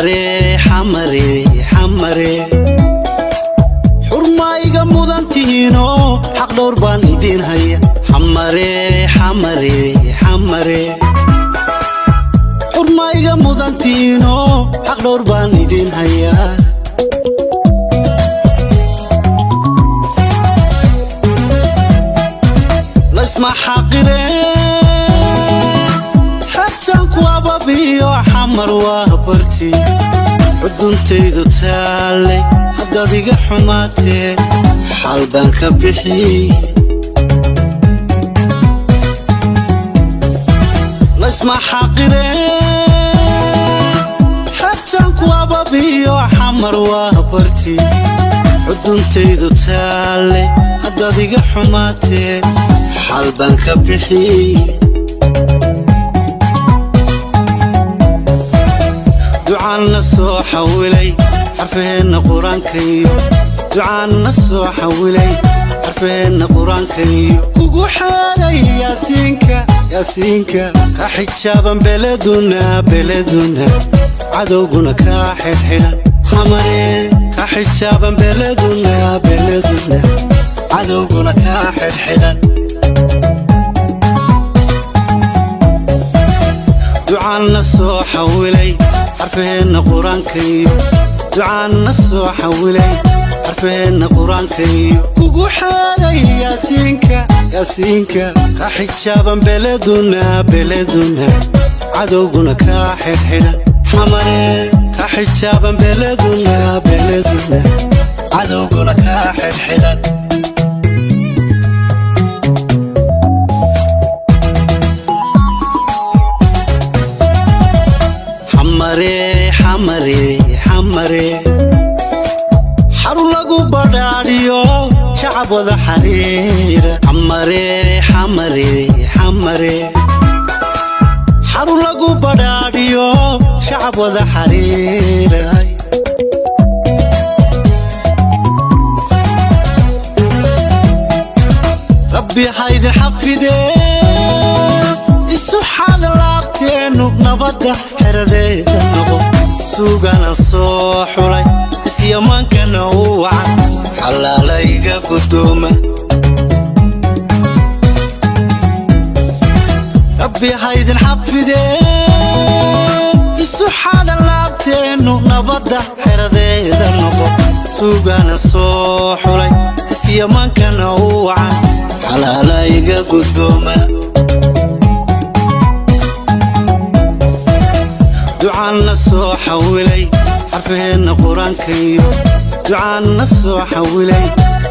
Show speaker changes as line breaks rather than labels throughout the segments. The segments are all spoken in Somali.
Xamare, Xamare, Xamare, xurmaa iga mudan tihiinoo xaq dhowr baan idiin haya. Xamare, Xamare, Xamare, xurmaa iga mudan tihiinoo xaq dhowr baan idiin hayaa. Laysma xaqiree, xebtaan ku ababiyo, Xamar waa barti xuduntaydu taalle. Haddaad iga xumaatee, xaal baan ka bixi. Laysma xaqiree, xebtaan ku ababiyo, Xamar waa barti xuduntaydu taalle. Haddaad iga xumaatee, xaal baan ka bixi. Ducaanna soo xawilay xarfaheenna qur-aankayo, ducaanna soo xawilay xarfaheenna qur-aankayo, kugu xeeray Yaasiinka, Yaasiinka, ka xijaaban beleduna, beleduna, cadowguna kaa xidhxidhan. Xamare, ka xijaaban beleduna, beleduna, cadowguna kaa xidhxidhan. Ducaanna soo xawilay xarfaheenna qur-aankayo, ducaanna soo xawilay xarfaheenna qur-aankayo, kugu xeeray Yaasiinka, Yaasiinka, ka xijaaban beleduna, beleduna, cadowguna kaa xidhxidhan. Xamare, ka xijaaban beleduna, beleduna, cadowguna kaa xidhxidhan. Xamare, Xamare, Xamare, xarun lagu badhaadhiyo, shacab wada xariira. Xamare, Xamare, Xamare, xarun lagu badhaadhiyo, shacab wada xariiray. Rabbi haydin xafidee, isu xaal laabteennu nabadda xeradeeda noqo. Suugana soo xulay, iskiyamaankana u wacan, xalaalayga guddooma. Rabbi haydin xafidee, isu xaala laabteennu nabadda xeradeeda noqo. Suugana soo xulay, iskiyamaankana u wacan, xalaalayga guddooma. Ducaanna soo xawilay xarfaheenna qur-aankayo, ducaanna soo xawilay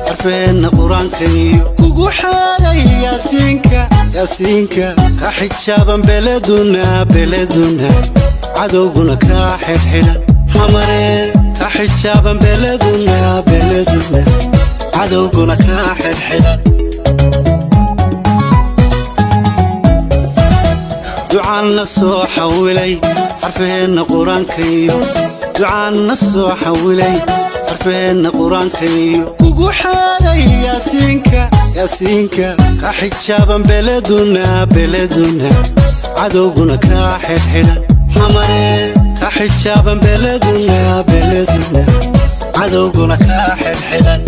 xarfaheenna qur-aankayo, kugu xeeray Yaasiinka, Yaasiinka, ka xijaaban beleduna, beleduna, cadowguna kaa xidhxidhan. Xamare, ka xijaaban beleduna, beleduna, cadowguna kaa xidhxidhan. Ducaanna soo xawilay xarfaheenna qur-aankayo, ducaanna soo xawilay xarfaheenna qur-aankayo, kugu xeeray Yaasiinka, Yaasiinka, ka xijaaban beleduna, beleduna, cadowguna kaa xidhxidhan. Xamare, ka xijaaban beleduna, beleduna, cadowguna kaa xidhxidhan.